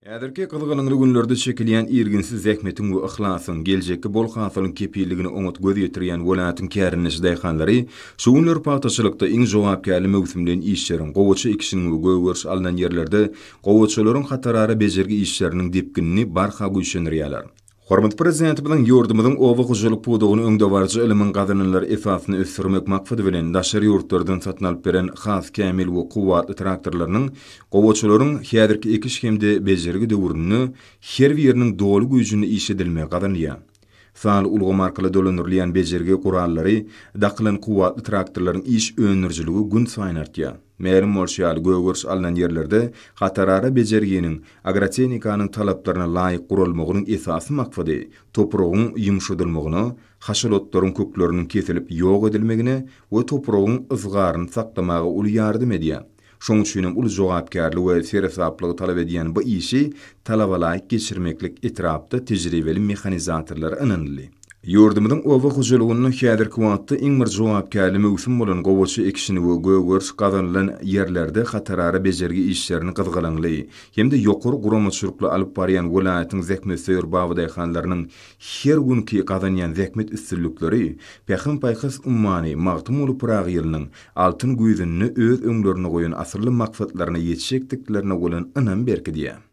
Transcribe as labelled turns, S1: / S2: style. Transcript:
S1: Häzirki gyzgalaňly günlerde çekilýän irginsiz zähmetiň we yhlasyň, geljekki bol hasylyň kepilligine oňat göz ýetirýän welaýatyň kärendeçi daýhanlary şu günler pagtaçylykda iň jogapkärli möwsümleýin işleriň, gowaça ekişiniň we gögeriş alnan ýerlerde gowaçalaryň hatarara bejergi işleriniň depginini barha güýçlendirýärler. Hormatly Prezidentimiziň ýurdumyzyň oba hojalyk pudagyny öňdebaryjy ylmyň gazananlary esasynda ösdürmek maksady bilen daşary ýurtlardan satyn alyp beren has kämil we kuwwatly traktorlarynyň gowaçalaryň häzirki ekiş hem-de bejergi döwründe her biriniň doly güýjünde işledilmegi gazanylýar. Sanly ulgam arkaly dolandyrylýan bejergi gurallary dakylan kuwwatly traktorlaryň iş öndürijiligi günsaýyn artýar. Mälim bolşy ýaly, gögeriş alnan ýerlerde hatarara bejerginiň agrotehnikanyň talaplaryna laýyk guralmagynyň esasy maksady topragyň ýumşadylmagyna, haşal otlaryň kökleriniň kesilip ýok edilmegine we topragyň yzgaryny saklamaga uly ýardam edýär. Şonuň üçin hem uly jogapkärli we seresaplygy talap edýän bu işi talabalaýyk geçirmeklik etrapda tejribeli mehanizatorlara ynanyldy. Ýurdumyzyň oba hojalygynda häzirki wagtda iň bir jogapkärli möwsüm bolan gowaça ekişini we gögeriş gazanylan ýerlerde hatarara bejergi işlerini gyzgalaňly hem-de ýokary guramaçylykly alyp barýan welaýatyň zähmetsöýer babadaýhanlarynyň her günki gazanýan zähmet üstünlikleri Pähim-paýhas ummany Magtymguly Pyragy ýylynyň altyn güýzünde öz öňlerinde goýan asylly maksatlaryna ýetjekdiklerine bolan ynamy berkidýär.